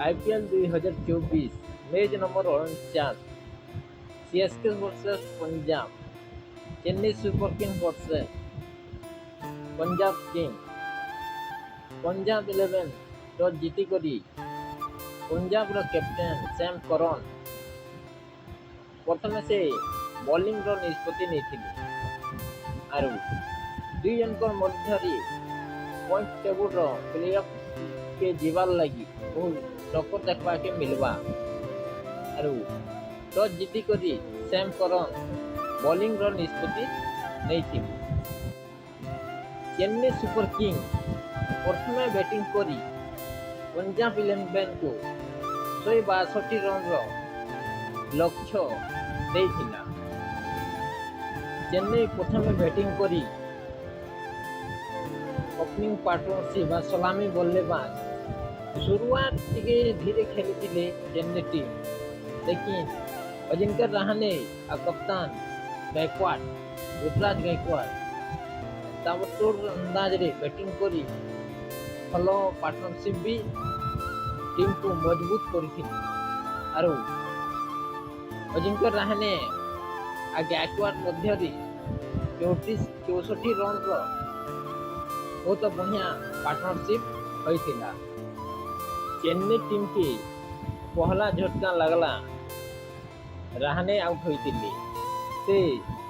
IPL 2024 match number 49, CSK versus Punjab, Chennai super king versus Punjab king. Punjab eleven toss ଜିତିକରି ପଞ୍ଜାବର captain ସ୍ୟାମ୍ କରନ୍ ପ୍ରଥମେ ସେ ବୋଲିଂର ନିଷ୍ପତ୍ତି ନେଇଥିଲେ। ଆରୁ ଦୁଇ ଜଣଙ୍କର ମଧ୍ୟରେ ପଏଣ୍ଟ ଟେବୁଲର ପ୍ଲେ ଅଫ୍ କେ ଯିବାର୍ ଲାଗି ବହୁତ ଟକ୍କର ଦେଖବାକେ ମିଲବା। ଆରୁ ଟସ୍ ଜିତିକରି ସ୍ୟାମ୍ କରନ୍ ବୋଲିଂର ନିଷ୍ପତ୍ତି ନେଇଥିଲେ। ଚେନ୍ନାଇ ସୁପର କିଙ୍ଗ ପ୍ରଥମେ ବ୍ୟାଟିଂ କରି ପଞ୍ଜାବ ଇଲେଭେନକୁ 162 ରନ୍ର ଲକ୍ଷ୍ୟ ଦେଇଥିଲା। ଚେନ୍ନାଇ ପ୍ରଥମେ ବ୍ୟାଟିଂ କରି ଓପନିଂ ପାର୍ଟନରସିପ୍ ବା ସଲାମି ବଲ୍ଲେବାଜ ଶୁରୁଆତ ଟିକେ ଧୀରେ ଖେଳିଥିଲେ ଚେନ୍ନାଇ ଟିମ୍। ଲେକିନ୍ ଅଜିଙ୍କ୍ୟ ରାହାନେ ଆଉ କପ୍ତାନ ଗାଇକୱାଡ, ଋତୁରାଜ ଗାଇକୱାଡ ତାବଡ଼ତୋଡ଼ ଅନ୍ଦାଜରେ ବ୍ୟାଟିଂ କରି ଭଲ ପାର୍ଟନରସିପ୍ ବି ଟିମ୍କୁ ମଜବୁତ କରିଥିଲେ। ଆରୁ ଅଜିଙ୍କ୍ୟ ରାହାନେ ଆଉ ଗାଇକୱାଡ ମଧ୍ୟରେ 64 ରନ୍ର ବହୁତ ବଢ଼ିଆ ପାର୍ଟନରସିପ୍ ହୋଇଥିଲା। ଚେନ୍ନାଇ ଟିମ୍କେ ପହଲା ଝଟକା ଲାଗଲା, ରାହାନେ ଆଉଟ୍ ହୋଇଥିଲେ। ସେ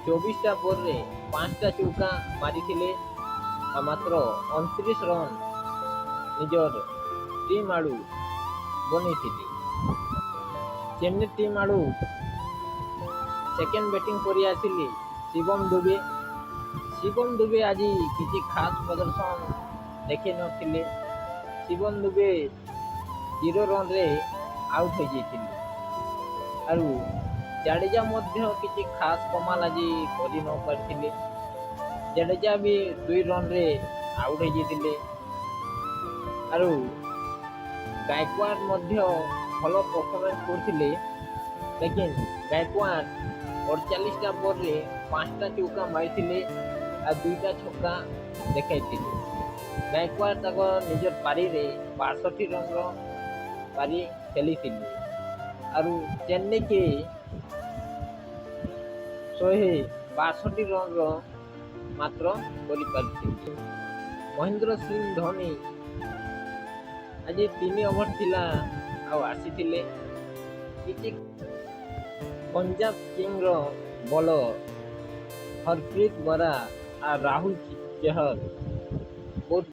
24ଟା ବଲ୍ରେ ପାଞ୍ଚଟା ଚୌକା ମାରିଥିଲେ ଆଉ ମାତ୍ର 29 ରନ୍ ନିଜର ଟିମ୍ ଆଡ଼ୁ ବନେଇଥିଲେ। ଚେନ୍ନାଇ ଟିମ୍ ଆଡ଼ୁ ସେକେଣ୍ଡ ବ୍ୟାଟିଂ କରି ଆସିଲେ ଶିବମ ଦୁବେ। ଶିବମ ଦୁବେ ଆଜି କିଛି ଖାସ୍ ପ୍ରଦର୍ଶନ ଦେଖେଇ ନଥିଲେ। ଶିବମ ଦୁବେ 0 ରନ୍ରେ ଆଉଟ୍ ହୋଇଯାଇଥିଲେ। ଆରୁ ଜାଡେଜା ମଧ୍ୟ କିଛି ଖାସ୍ କମାଲ ଆଜି କରି ନ ପାରିଥିଲେ। ଜାଡେଜା ବି 2 ରନ୍ରେ ଆଉଟ୍ ହେଇଯାଇଥିଲେ। ଆରୁ ଗାଇକୱାଡ ମଧ୍ୟ ଭଲ ପରଫର୍ମାନ୍ସ କରୁଥିଲେ। ଲେକିନ୍ ଗାଇକୱାଡ 48ଟା ବଲ୍ରେ ପାଞ୍ଚଟା ଚୌକା ମାରିଥିଲେ ଆଉ ଦୁଇଟା ଛକା ଦେଖାଇଥିଲେ। ଗାଇକୱାଡ ତାଙ୍କ ନିଜର ପାରିରେ 62 ରନ୍ର ପାରି ଖେଳିଥିଲେ। ଆରୁ ଚେନ୍ନାଇକେ 162 ରନ୍ର ମାତ୍ର କରିପାରିଥିଲେ। ମହେନ୍ଦ୍ର ସିଂ ଧୋନି ଆଜି 3 ଓଭର ଥିଲା ଆଉ ଆସିଥିଲେ। କିଛି ପଞ୍ଜାବ କିଙ୍ଗର ବୋଲର ହରପ୍ରୀତ ବରା ଆଉ ରାହୁଲ ଚହର ବହୁତ